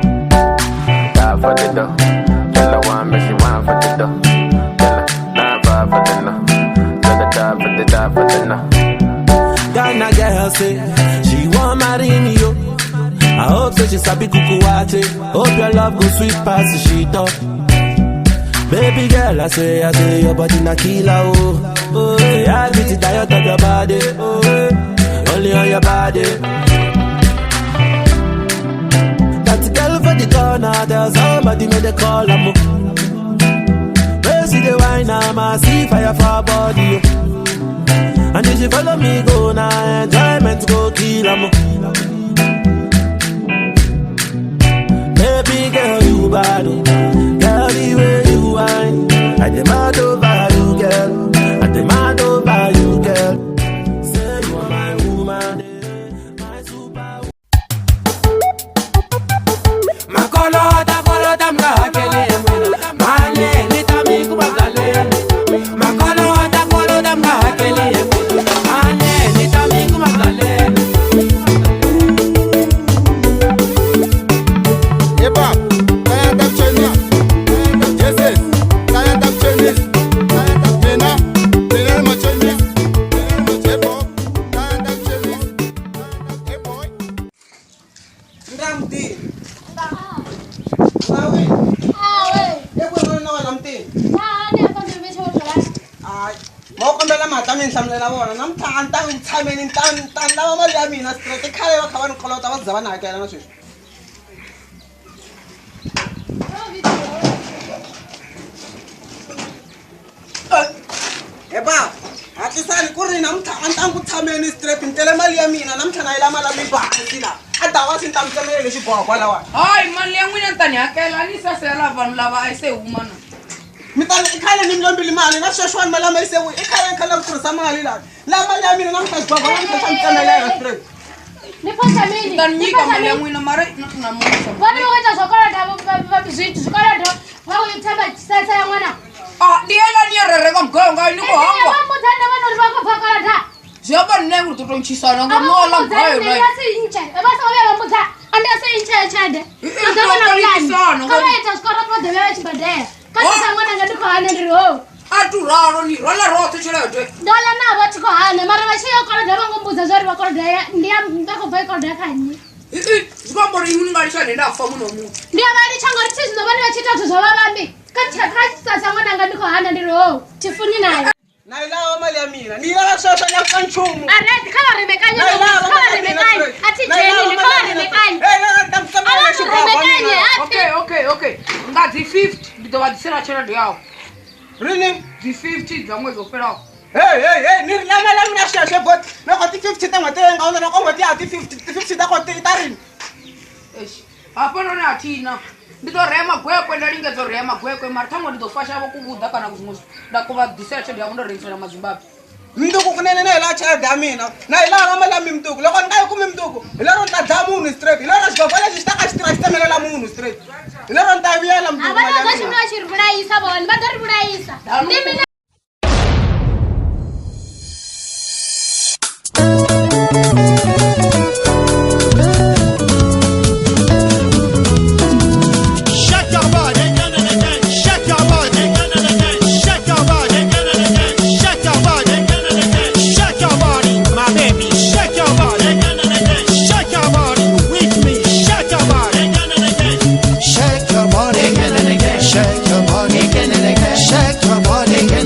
Die for the dough. Tell her one, but she wine for the dough. Tell her 9-5 for the no. Tell her die for the die for the no. Ghana girl say she want marry me yo. I hope say she sabi kuku wache. Hope your love go sweet past the shit up. Baby girl, I say your body na killer oh. Oh, yeah, I get it tired of your body. Oh, only on your body. That girl for the corner, there's somebody made a call. I'm see the wine, I'm a see fire for body. Oh. And if you follow me, go now, enjoyment go kill 'em. Baby girl, you bad, oh. Girl, the way you whine. I demand over you, girl. I demand over you, girl. Say you are my woman, eh, my super. Makolota kolota mngahakeli mina mali ni ta mi ku mabyaleni. Makolota kolota mngahakeli mina mali ni ta mi ku mabyaleni. Hip hop, kaya tap chenya. Jesus, kaya tap chenis. Mina, mina ni machenya. Hip hop, kaya tap chenis. Hey boy. Ndamutini. Awe. Ekwenu na wena mutini. Hayi. Ma wu kombela mhata mi ni hlamulela vona namuntlha a ni ta ni tshameni ni ta ni ta ni lava mali ya mina straight i khale va kha va ni kolota va za va ni hakela na sweswi. He bava hatlisani ku ri namuntlha a ni ta ku tshameni straight ni tele mali ya mina namuntlha na yi lama la mi bansi la a dawasi ni ta mi tsemelela lexi boha kwalawani. Hayi mali ya n'wina ni ta ni hakela a ni sasela vanhu lava a yi se huma na. Mi ta i khale ni mi lombile mali na sweswiwani mali ya ma yi se vuya i khale ni khale ku tirhisa mali laha la mali ya mina namuntlha xigwagwa namuntlha xa mi tsemelela straight. Ni phosa mini? Ni ta ni Ni nyika phosa mali ya mini? n'wina mara namuntlha. Vona u endla swikolodo zwithu zwikolodo va ku tshemba sesa ya n'wana. Ah, ndi yena ni ya rereka muganga ni ku hangwa. Va mbudza na vanhu uri va khou bva koloda. Zwi amba nṋe uri ḓo tou ntshisana A nga vha no ḽa mbudza mugayo ndi nayo. nga si ntshe. Vha songo vhuya vha mbudza a ndi si ntshe tshelede. I Vha ḓo vha na ḓo pulani. tou Kha vha ita zwikolodo vha ḓo vhuya vha tshi badela. Kha sesa ṅwana nga ndi khou hana ndi ri ho. A tu ralo ni ro ḽa roṱhe tshelede. Ndo ḽa navho thi khou hana mara vha tshi yo koloda vha ngo mbudza zwa uri vha koloda ya ndi ya vha khou bva i koloda kha nnyi. Zwi khou amba uri inwi ni nga litsha nṋe nda fa muno muthu. Ndi a vha litsha ngori thi zwino vhone vha tshi ita zwithu zwa vhavhambi. Kha kha sasa ṅwananga ndi khou hana ndi ri ho thi funi naye. Na yi lava mali ya mina ni yi lava sweswo ni ya nchumu. Alright, kha vha remekanye Na yi lava kha vha mali ya mina remekanye straight. a thi Na yi lava dzhenini kha mali vha ya mina remekanye. straight. Hey, na ta mi A tsemelela vha xigwagwa remekanye mina. a thi. Okay, okay, okay. Nga dzi 50 ndi ḓo vha ḓisela tshelede yavho. Rini? Dzi 50 dza ṅwedzi wo fhelaho. Hey, hey, hey, ni ri la mali ya mina sweswo bot. Loko ti 50 ta n'hweti leyi nga hundza loko n'hweti ya ha ti 50 ti 50 ta kona ti ta rini? Eish, hafhanoni a thina ndi ḓo rema gwekwe nda lingedza u rema gwekwe mara ṱhaṅwe ndi ḓo fasha vho kuvhuḓa kana zwiṅwe zwithu nda kuvha ḓisela tshelede yavho ndo rengisela mazimbabwe. Mundzuku kunene na yi lava tshelede ya mina na yi lava mali ya mi mundzuku loko ni nga yi kumi mundzuku hi lero ni ta dlaya munhu straight hi lero xigwagwa lexi xi ta ka xi tirha xi tsemelela munhu straight hi lero ni ta vuyela A mundzuku vha mali ya ḓo mina. tshi tshi ri vhulayisa vhone vha ḓo ri vhulayisa. Ndi mina Shake your body again and again. Shake your body again and again. Shake your body again and again. Shake your body again and again. Shake your body, my baby. Shake your body again and again. Shake your body with me. Shake your body again and again. Shake your body again and again. Shake your body again and again. Shake your body again.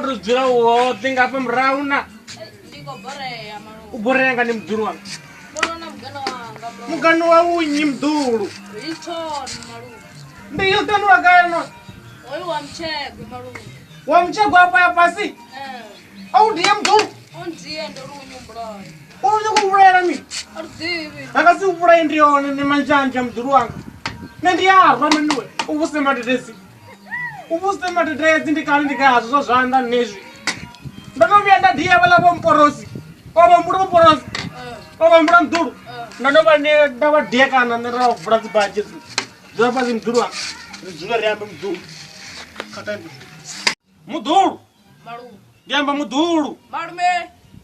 wo to dzula u woṱhe nga hafha murahu na Ndi khou borea malume. u borea nga ni muḓulu wanga Ndo lwa na mugana wanga malume. mugano wa unyi muḓulu Hilton malume. ndi Hilton wa gai no Hoyu wa mutshegwe malume. wa mutshegwe afha ya fhasi Eh. a u die muḓulu O ndia ndo lu nyumbulaya. u nyaka u vhulayela mini A lu ḓivhi. a nga si u vhulaye ndi yone ni manzhanzha muḓulu wanga nṋe ndi a rwa maniwe u vhuse madededzi u vhuse madededzi ndi kale ndi kazwo zwa zwanḓa nezwi ndo no vhuya nda dia vhaḽa vho mporosi o vha mbula vho o vha mbula muḓulu ndo no vha nda vha dia kana nṋe ra vula dzibadzhi dzula fhasi muḓulu wanga ri dzule ri ambe muḓulu muḓulu Malume. ndi amba muḓulu Malume.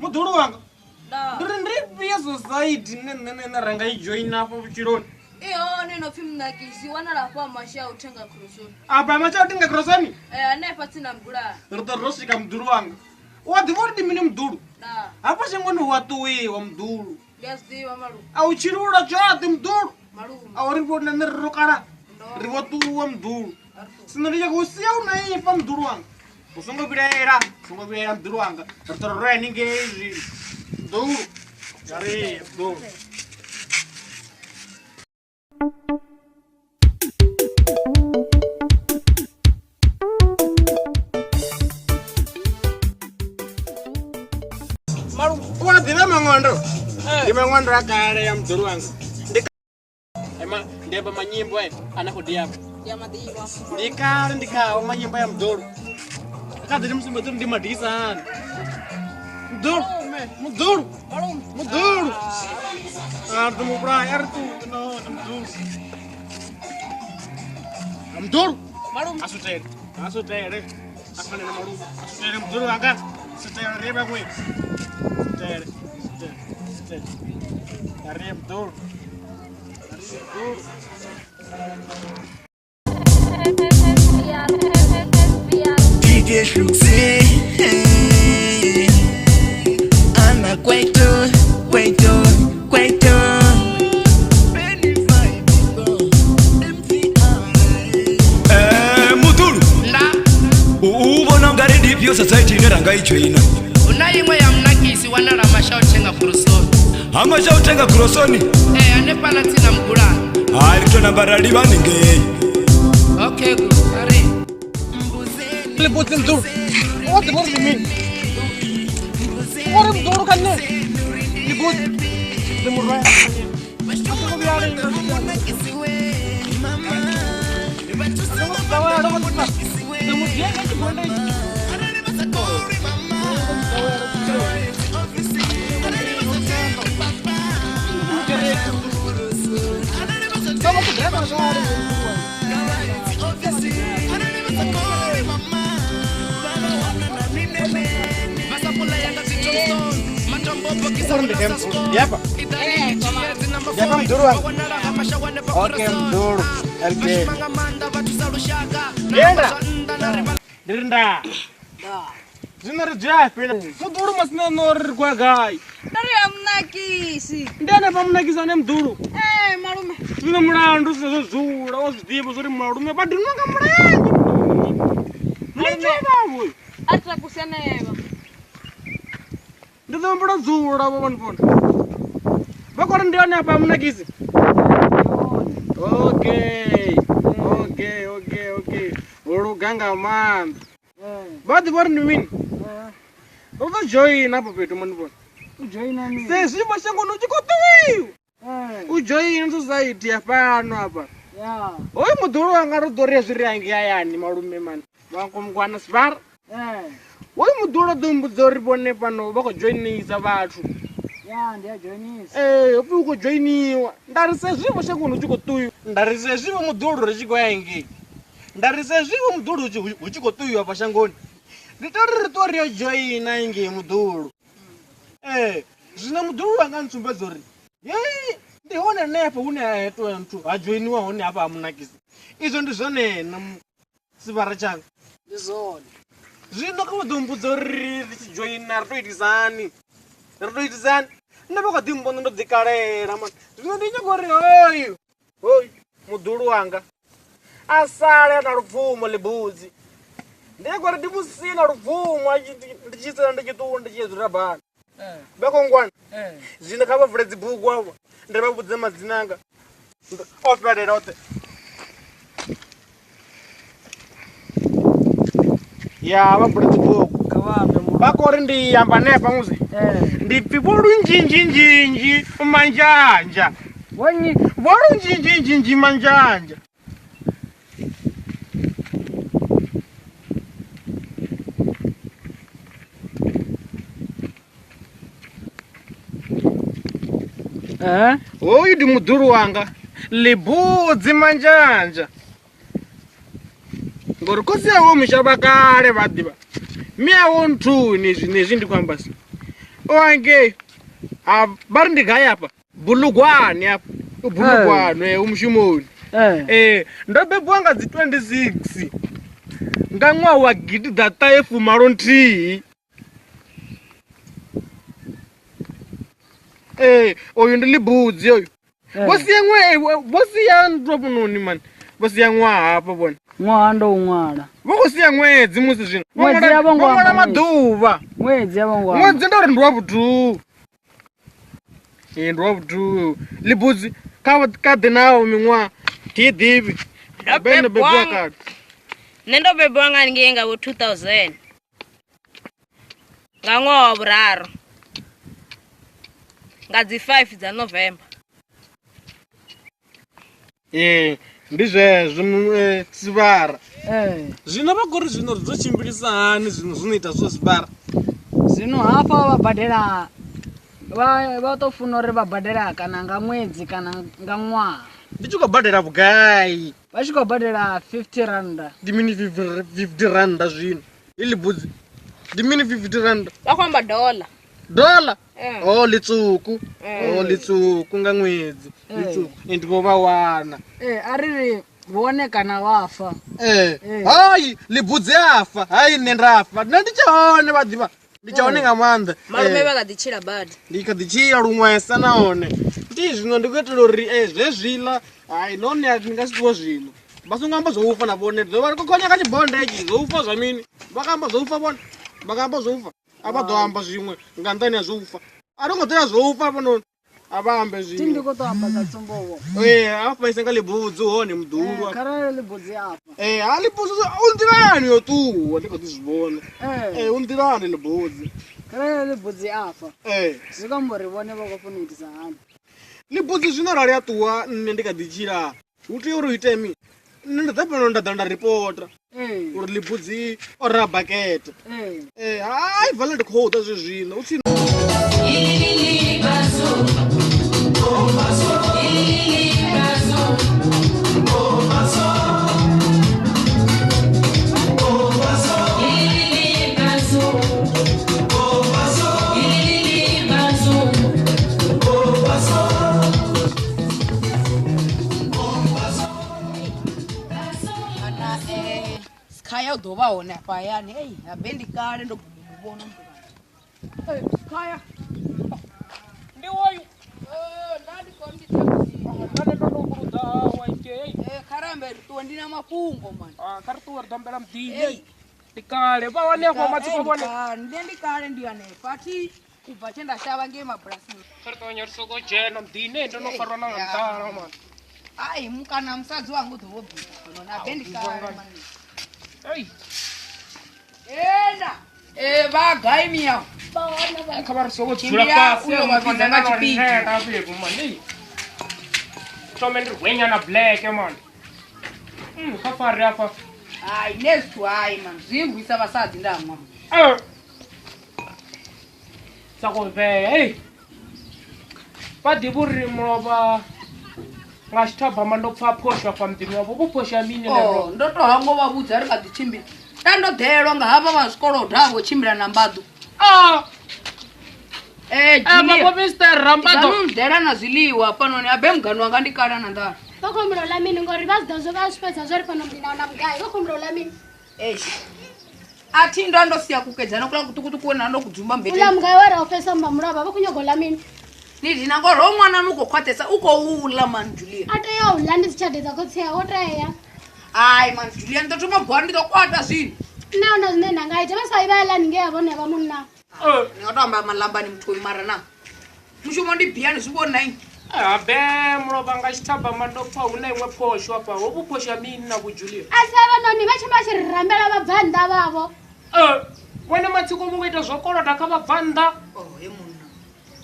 muḓulu wanga Nda. ndi ri ndi ifhio society nṋe nṋe nṋe ra nga i joina afho vhutshiloni I hone no pfi Munakisi wanala hafha masha u thenga khorosoni. apa matsha u tinga khorosoni Eh hanefha tsini na mugulani. ri ḓo ro swika muḓulu wanga u a ḓivha uri ndi mini muḓulu Nda. hafha shangoni hu a ṱuwiwa muḓulu Ndi a zwi ḓivha malume. a u tshilula tshoṱhe muḓulu Malume. a uri vho nṋe ri ro kala ri vho ṱuwa muḓulu sino ndi nyaka u sia u na ifa muḓulu wanga u songo vhilaela u songo vhilaela muḓulu wanga ri ḓo ro ya haningei zwino muḓulu ri muḓulu u a ḓivha maṅondo ndi maṅondo a kale ya muḓulu wanga ndi ema ndi amba manyimbo e ane khou diamba Ndi a maḓivha. ndi kale ndi khao manyimbo ya muḓulu kha ḓi ndi musumbedza uri ndi madisa hani muḓulu muḓulu muḓulu a ri ḓo mu vhulaya a ri ṱuwe nahone muḓulu A muḓulu a sutele a sutele a fane na malume a sutele muḓulu wanga sutele ri ye vhaṅwe sutele sutele sutele a ri ye muḓulu a ri ye muḓulu DJ Shuxi Ana kwetu kwetu kwetu Eh, muḓulu u vhona ungari ndi ifhio society ine ra nga i joina hu na iṅwe ya munakisi wanala masha u thenga khorosoni ha masha u thenga khorosoni ee hanefhaḽa tsini na mugulani hai ri to namba ra livha haningei okay good ari ḽibudzi muḓulu u a ḓivha uri ndi mini uri muḓulu kha nṋe ḽibudzi ḽi murwa Yapa. Yapa mduru wangu. Okay, mduru. LK. Yenda. Ndiri nda. Zwino ri dzula fhela. Mudulu masina no ri kwa gai. Ndo ri ya Munakisi. Ndi hanefha Munakisi ane mudulu. Eh malume. Zwino mulandu zwine zwo dzula wa zwi ḓivha zwori malume vha dinwa nga mulenzhe. Ndi vhavho. A takusi hanevha. Ndi ḓo humbula dzula vho vhone vhone. Vha khou ri ndi hone hafha Munakisi. Okay. Okay, okay, okay. Ho luga nga maanḓa. Vha ḓivha uri ndi mini? Ri ḓo joina hafho fhethu moni vhone. U joina mini? Sezwi mashangoni u tshi khou ṱuwiwa. U joina society ya fhano hafha. Ya. Hoyu muḓulu wanga ri ḓo ri hezwi ri hangei hayani malume mani. Vhangomngwana sivara. Eh. Hoyu muḓulu ḓo mbudza uri vhone fhano vha khou joinisa vhathu. Ya, ndi a joinisa. Ee, hopfi hu khou joiniwa. Nda ri sezwi vho shangoni hu tshi khou ṱuwiwa. Nda ri sezwi vho muḓulu ri tshi khou ya ngei. Nda ri sezwi vho muḓulu hu tshi khou ṱuwiwa afha shangoni. Ndi tea uri ri ṱuwe ri yo joina ngei muḓulu. Ee, zwino muḓulu wanga ntsumbedza uri hei ndi hone hanefho hune ha itiwa nthu ha joiniwa hone hafha ha Munakisi. Izwo ndi zwone na sivhara tshanga. Ndi zwone. Zwino kha vha ḓo mbudza uri ri tshi joina ri to itisa hani. Ri to itisa hani. Nṋe vha kha ḓi mbona ndo ḓi kalela mani. Zwino ndi nyaga uri hoyu hoyu muḓulu wanga a sale a na lupfumo ḽibudzi. Ndi ngori ndi musina lubvumo ndi tshi tsela ndi tshi ṱuwa ndi tshi ya dzirabani. Vha khou ngwana. Zwino kha vha vule dzibugu avho ndi vha vhudze madzina anga. O fhelela oṱhe. Ya vha vule dzibugu. Vha khou ri ndi amba hanefha musi. Ndi pfi vho lunzhinzhinzhinzhi manzhanzha. Vhonyi Vho lunzhinzhinzhinzhi manzhanzha. Hoyu ndi muḓulu wanga ḽibudzi manzhanzha ngori khotsi awe mushavha kale vha ḓivha mme awe nthuni zwinezwi ndi khou amba so o angei vha ri ndi gai afha bulugwane afha u bulugwane u mushumoni ndo bebiwa nga dzi 26 nga ṅwaha wa 1981. Ee, oyu ndi ḽibudzi oyu. Vho sia ṅwe vho sia nthu hafhanoni mani. Vho sia ṅwaha hafha vhone. Ṅwaha ndo u ṅwala. Vho khou sia ṅwedzi musi zwino. Vho Ṅwedzi ṅwala a vho ngo vho ṅwala amba ṅwedzi. maḓuvha. Ṅwedzi a vho ngo amba. Ṅwedzi ndo ri ndi wa vhutu. Ee ndi wa vhutu. Ḽibudzi kha kha ḓi naho miṅwaha thi i ḓivhi. Ndo Be ndo bebiwa bebiwa kale. nṋe ndo bebiwa nga ngei nga vho 2000 nga ṅwaha wa vhuraru nga dzi 5 dza November. Ee ndi zwezwo sivhara. Zwino vha khou ri zwino ri ḓo tshimbilisa hani zwino zwino ita zwo sivhara. Zwino hafha vha badela vha vha to funa uri vha badela kana nga ṅwedzi kana nga ṅwaha. Ndi tshi khou badela vhugai? Vha tshi khou badela 50 randa. Ndi mini 50 randa zwino? Iḽi budzi. Ndi mini 50 randa? Vha khou amba dollar. Dollar? Eh. Oh ḽitswuku. Eh. Oh ḽitswuku nga ṅwedzi. Eh. Ḽitswuku. Ndi vho vha wana. Ee a ri ri vhone kana vha fa. Eh. Hai ḽibudzi afa. Hai nṋe nda fa. Nṋe ndi tsha hone vha ḓivha. Ndi tsha hone nga maanḓa. Malume Eh. vha kha ḓi tshila badi. Ndi kha ḓi tshila luṅwesa nahone. Ndi zwino ndi khou itela uri zwezwiḽa hai nahone a ndi nga si ṱuwe zwino. Vha songo amba zwo ufa na vhone. Ḓo vha ri khou khonya kha tshibonde itshi zwo ufa zwa mini. Vha ka amba zwo ufa vhone. Vha ka amba zwo ufa. A vha ḓo amba zwiṅwe nga nṱhani ha zwo ufa. A ro ngo tea zwo ufa hafhanoni. A vha ambe Thi ndi zwiṅwe. khou to amba sa tsumbo vho. Ee, a fanyisa nga ḽibudzi hone muḓulu. Kharali ḽibudzi afa. Ee, ha ḽibudzi u nḓilani yo ṱuwa ndi kho ḓi zwi vhona. Eh. Ee, u nḓilani ḽibudzi. Kharali ḽibudzi afa. Ee. Zwi khou amba uri vhone vha khou funa u itisa hani. Ḽibudzi zwino arali a ṱuwa nṋe ndi kha ḓi tshila hu tea uri hu itee mini? Nṋe ndi ḓa fhano nda ḓa nda ripota uri ḽibudzi o raha bakete. Ee, hai vale ndi khou ḓa zwezwino u tsini. Kana Skhaya u ḓo vha hone afha hayani. Ei, habe ndi kale ndo guma u mu vhona mntu. Skhaya. Ndi woyu. Nda ndi khou ndi Nṋe ndo no vhuluda wa ngei. Kharambe ri ṱuwe ndi na mafhungo mani. Ah, kha ri ṱuwe ri dombela muḓini. Ndi kale vha wane afho matsiko vhone. Nṋe ndi kale ndi hanefha thi u bva tshe nda shavha ngei mabulasini. Kha ri ṱavhanye ri soko dzhena muḓini ndo no farwa na nga nḓala mani. Ai mukana musadzi wanga u ḓo vho bika fhanoni habe ndi kale mani. Ei. Enda. Vha gai miya? Kha vha ri soko dzula Tshimbila fhasi. uyo vha vhidza nga tshipidi. Mani. Thome ndi rwenya na black mani. Kha fare afha. Hai ne zwithu hai mani zwi ngwisa vhasadzi nda ṅwa. Eh. Sa khou vhea ei. Vha ḓivha uri mulovha nga tshithabama ndo pfa phosho afha muḓini wavho vho phosha mini Oh, lero. ndo to hangwa vha vhudza ri kha ḓi tshimbila. Nda ndo ḓelwa nga havha vha zwikolodo avho tshimbila na mbaḓo. Ah. Eh, vha vho Mr. Rambaḓo. Ḓela na zwiḽiwa hafhanoni abe mugano wanga ndi kala na nḓala. Vha khou humbula u ḽa mini ngori vha zwi ḓo zwo vha zwi fhedza zwo ri fhano muḓini na mugai vha khou humbula u ḽa mini. Eish. A thi ndo ndo sia kukedzana kula kutukutuku na ndo kudzumba Uḽa mbeteni. mugai wa ra u fhesa mba mulovha vha khou nyaga u ḽa mini. Ni dina ngori ho ṅwana nu khou khwaṱhesa u khou ḽa man Julia. A tea u ḽa ndi dzi tshelede dza khotsi awe o tea. Hai man Julia ndi ḓo thoma gwara ndi ḓo kwata zwino. Nṋe ahuna zwine nda nga ita vha sa vha ḽa ningei vhone vha munna. Ni nga to amba malambani muthu uyu mara na mushumo ndi biyani zwi vhona ini. Habe mulovha nga tshithabama ndo pfa hu na iṅwe phosho afha ho vhu phosho mini na vho Julia. A si avhanoni vha tshimbila tshi ri rambela vhabvannḓa vhavho. Vhone matsiko vho ita zwo koloda kha vhabvannḓa. He munna.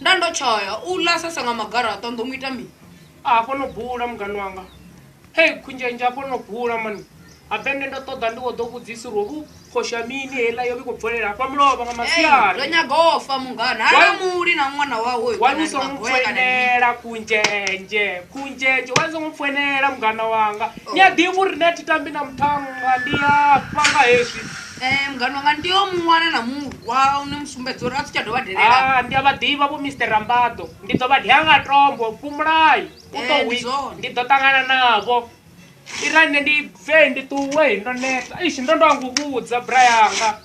Nda ndo tshaya u ḽa sasa nga magaraṱa ndo mu ita mini? Afho no bula mugani wanga. Hei khunzhenzhe afho no bula mani. Habe nṋe ndo ṱoḓa ndi khou ḓo vhudzisa uri hovhu phosho ya mini heiḽa yo vha i khou bvelela hafha mulovha nga masiari. Ndo nyaga o fa mungana. Ha muli na ṅwana wawe. Wani u songo mpfwenela khunzhenzhe khunzhenzhe wani songo mpfwenela mugana wanga. Ni a ḓivha uri nṋe a thi tambi na muthannga ndi afha nga hezwi. Mugana wanga ndi yo muṅwana na murwa une musumbedza uri a si tsha dovha delela. Ndi a vha ḓivha vho Mr Rambado ndi ḓo vha dia nga tombo fhumulai. Ndi ḓo ṱangana navho. Ira nṋe ndi bve ndi ṱuwe ndo neta. Eish ndo ndo angu vhudza bra yanga.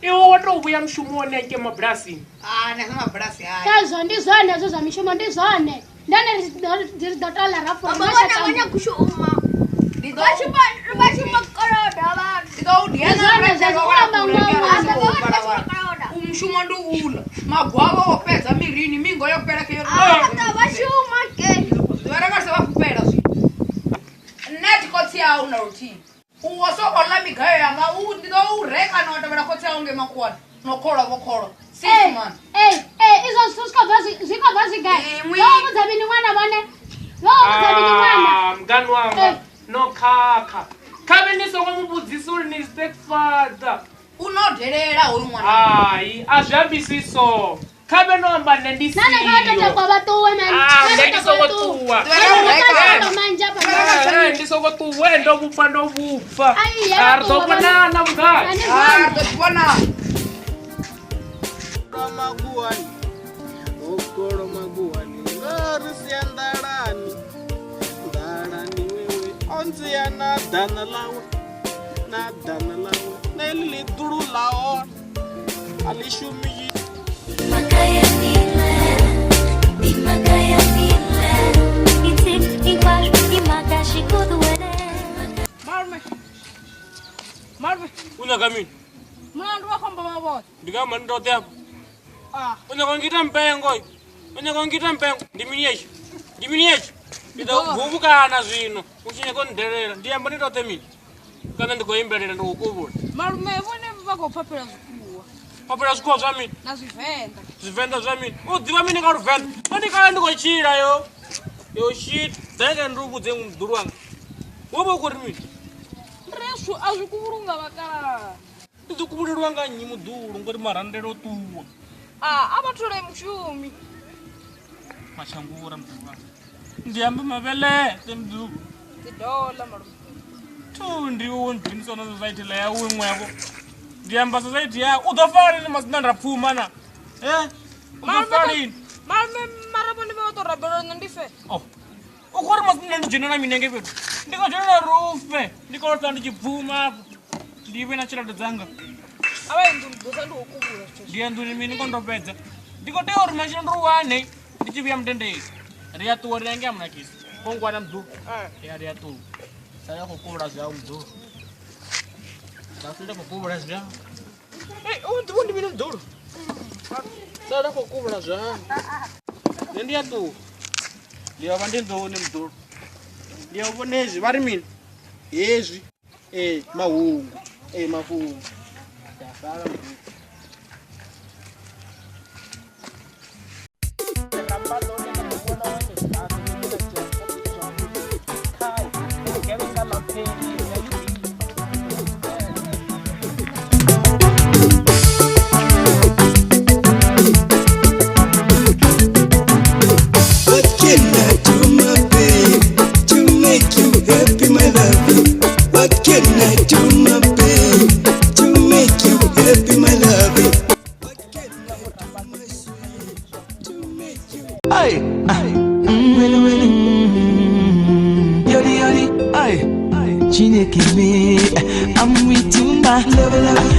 Iwe wo tou vhuya mushumoni hanke mabulasini. Nda sa mabulasi haya. Khazwo ndi zwone hezwo zwa mishumo ndi zwone. Ndi hone ri ḓo tola ra funa. Vha vhona vho nyaga u shuma. Ndi ḓo Vha shuma koloda vhathu. Ndi ḓo u dia Ndi zwone zwa u amba ngoho. U mushumo ndi uḽa. Magwavha o fhedza mirini mingo yo fhela khe yo. Vha shuma ke. Ḓuvha ra nga se vha fhufhela zwino. Nṋe thi khotsi au na luthihi. U wo soko ḽa migayo yanga u ndi ḓo u reka na wa tevhela khotsi au ngei makhuwani. No kholwa vho kholwa. Six man. Izwo zwithu zwi khou bva zwi gai? Vho vhudza mini ṅwana vhone? Vho vhudza mini ṅwana? Mugani wanga no khakha. Khavhe ni songo mu vhudzisa uri ni stepfather. U no delela hoyu ṅwana. Hai, a zwi ambisi so. Khavhe no amba nṋe ndi Nane kha vha tou takwa vha ṱuwe mani. Nṋe ndi songo ṱuwa. Ndi songo ṱuwa ndo vhupfa ndo vhupfa. Ri ḓo vhonana mugani. Ri ḓo vhonana. Maguwani, okolo maguwani, ngari sia nḓalani, nḓalani wewe, o ndzia na ḓana ḽawe, na ḓana ḽawe, na heḽi ḽiḓulu ḽa hone, a ḽi shumi. Malume. Malume. U nyaga mini? Mulandu wa khombo mavhone. Ndi nga mani ndoṱhe afho. U nyaga u ngita mpengo. U nyaga u ngita mpengo. Ndi mini hetsho? Ndi mini hetsho? Ndi ḓo vuvukana zwino. U tshi nyaga u ndelela. Ndi amba ndi ndoṱhe mini? Kana ndi khou imbelela ndi khou kuvhula. Malume vhone vha khou phaphela zwikhuwa. Phaphela zwikhuwa zwa mini? Na zwivenḓa. Zwivenḓa zwa mini? U ḓivha mini nga luvenḓa? Nṋe ndi kale ndi khou tshila yo. Yo shit. Ḓe ndi u vhudze muḓulu wanga. Wo vha u khou ri mini? Reshu a zwi kuvhulunga vhakalaha. Ndi ḓo kuvhulelwa nga nnyi muḓulu ngori marandelo o ṱuwa. A vha thole mushumi. Mashangura muḓulu wanga. Ndi amba mavhele ṱe muḓulu. Dzi dola malume. Thu ndi wo ndzhenisa na society ḽa yawe iṅwe yavho. Ndi amba society ya u ḓo fa lini masina nda pfuma na. U ḓo fa lini? Malume mara vhone vha ḓo rabela nṋe ndi fe. Oh. U khou ri masina ndi dzhenela mini ngei fhethu? Ndi khou dzhenela rufe. Ndi khou ṱa ndi tshi pfuma afho. Ndi vhe na tshelede dzanga. A vha ye nḓuni ḓo sa ndi khou kuvhula zwithu. Ndi ya nḓuni mini ngo ndo fhedza. Ndi khou tea uri matshelo ndi wane ndi tshi vhuya mutendeli. Ri a ṱuwa ri ya ngei ha Munakisi. Khou ngwana muḓulu. Ya ri a ṱuwa. Sala khou kuvhula zwau muḓulu. Sala khou kuvhula zwau. U ḓivha ndi mini muḓulu? Sala khou kuvhula zwau. Nṋe ndi a ṱuwa. Ndi ya vha ndi nḓuni muḓulu. Ndi ya u vhona hezwi vha ri mini? Hezwi mahungu mafhungo. Nda sala muḓulu. What can I do, my babe, to make you happy, my love? What can I do, my babe, to make you happy, my love? What can I do, my sweet, to make you Ay, wele wele, yoli yoli, ay, Chineke me, I'm with you, my love, love.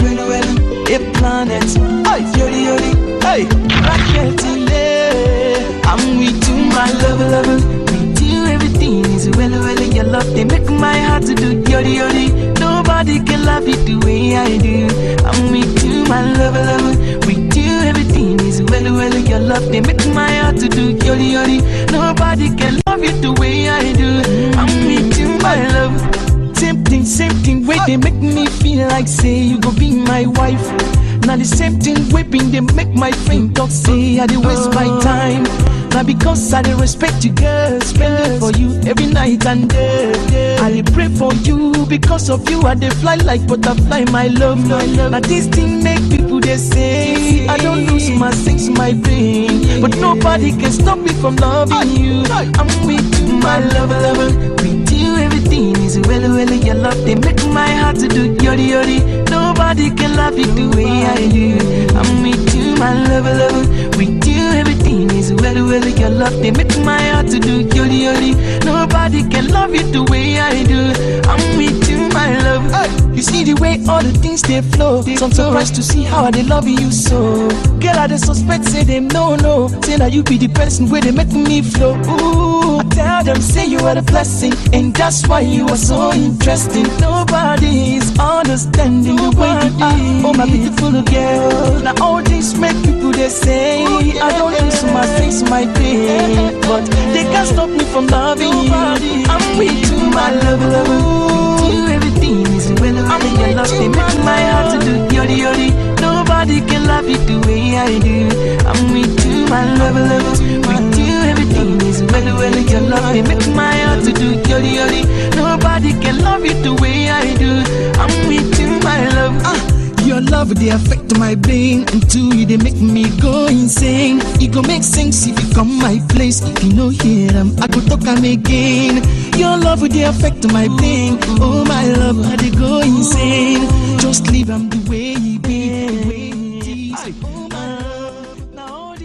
Wele wele, a planet, ay, yoli yoli, ay, rocket. I'm with you, my love, love. With you, everything is well, well. Your love, they make my heart to do yodi yodi. Nobody Nobody can love you the way I do. I'm with you, my lover, lover. With you, everything is well, well. Your love, they make my heart to do yori yori. Nobody can love you the way I do. I'm with you, my love. Same thing, way they make me feel like say you go be my wife. Now the same thing whipping they make my friend talk say I dey waste my time. Now because I dey respect you, girl, spend it for you every night and day. I dey pray for you because of you I dey fly like butterfly, my love, my love. Now this thing make people they say I don't lose my sense, my brain, but nobody can stop me from loving you. I'm with you, my lover, lover. With you everything is well, well. Your love they make my heart to do yori yori. Nobody can love you the way I do. I'm with you, my lover, lover. With you everything is well, well. Your love they make my heart to do yori yori. Nobody can love you the way I do. I'm with you, my love. You see the way all the things they flow. Some surprised to see how I they love you so. Girl, I they suspect say them no no. Say that you be the person where they make me flow. Ooh, I tell them say you are the blessing, and that's why you are so interesting. Nobody is understanding the way you are. Oh my beautiful girl. Now all this make people they say I don't lose my sense, my pain, but they can't stop me from loving you. I'm with you, my love, lover. With you everything is well, well. Your love they make my heart to do yori yori. Nobody can love you the way I do. I'm with you, my lover, lover. With you everything is well, well. Your love they make my heart to do yori yori. Nobody can love you the way I do. I'm with you, my love. Your love, they affect my brain. Until you, they make me go insane. It go make sense if you come my place. If you no hear them, I go talk am again. Your love, they affect my brain. Oh, my love, I they go insane. Just leave them the way it be. The way it is. Oh,